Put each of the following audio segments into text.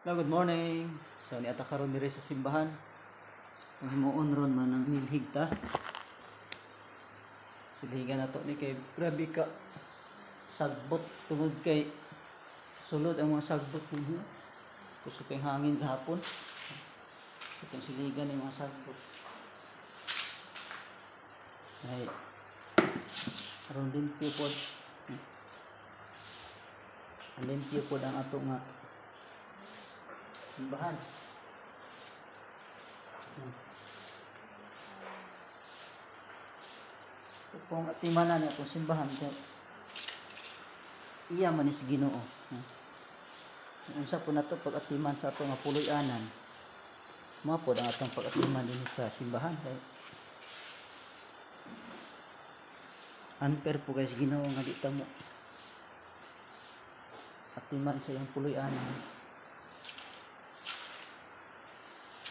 Hello, good morning. So niata karon diri sa simbahan. Ang himuon ron man ang nilhig ta. Silhigan nato ni kay grabe ka sagbot tungod kay sulod ang mga sagbot ninyo. Kusog kay hangin gahapon. Itong siligan ng mga sagbot. Ay aron limpyo pod. Limpyo pod ang ato nga simbahan. Kung atimanan niya itong simbahan kay iya man is Ginoo. Unsa po nato pag-atiman sa ato nga puloy-anan, mao pod ang atong pag-atiman dinhi sa simbahan kay unfair po guys Ginoo nga di ta mo atiman sa iyang puloy-anan.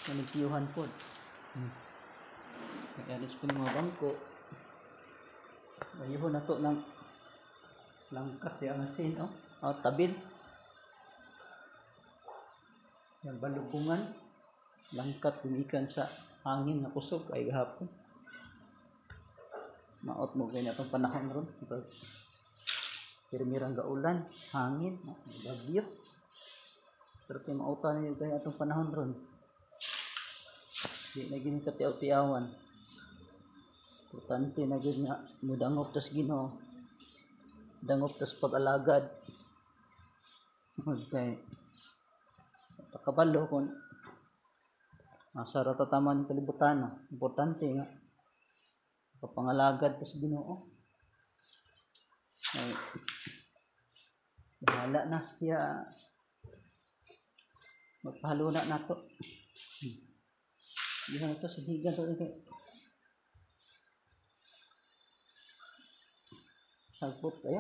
Nalimpiyuhan po. Nag-alis po ng mga bangko. Ayuhon na to ng langkat yung asin. Oh. Oh, tabil. Yung balubungan. Langkat gumikan sa hangin na kusog ay gahapon. Maot mo kayo na itong panahon ron. Pero mirang gaulan, hangin, bagyo. Pero kay mautan niyo kayo itong panahon ron. Di na gini katiaw-tiawan. Importante na gini nga mudangop tas Ginoo. Dangop tas pag-alagad. Okay. Takabalo kung asa ra tataman kalibutan. No? Importante nga kapangalagad tas Ginoo. Ay, bahala na siya. Magpahaluna na to. Di na ito, siligan to ito. Sagbot kaya.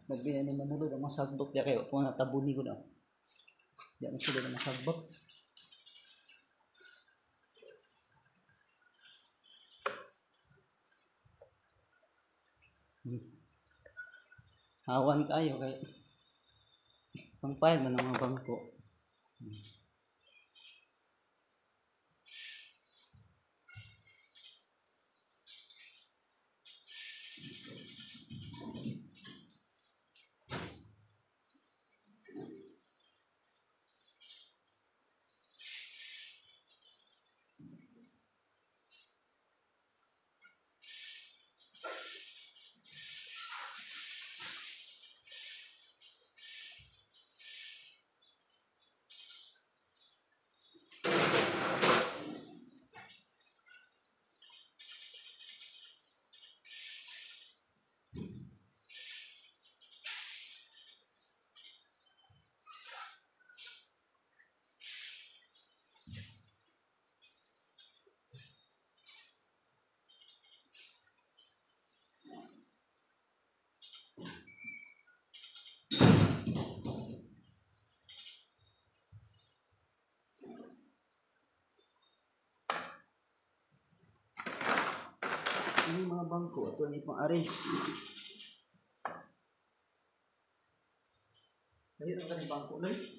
Nagbihan ni Manulod ang mga sagbot niya kayo. Kung natabuni ko na. Diyan na sila ng mga sagbot. Hawan kayo kay pangpayag na ng mga bangko. Ini mga bangko, ito ang ipang arrange. Ayun ang kanyang bangko, Loy.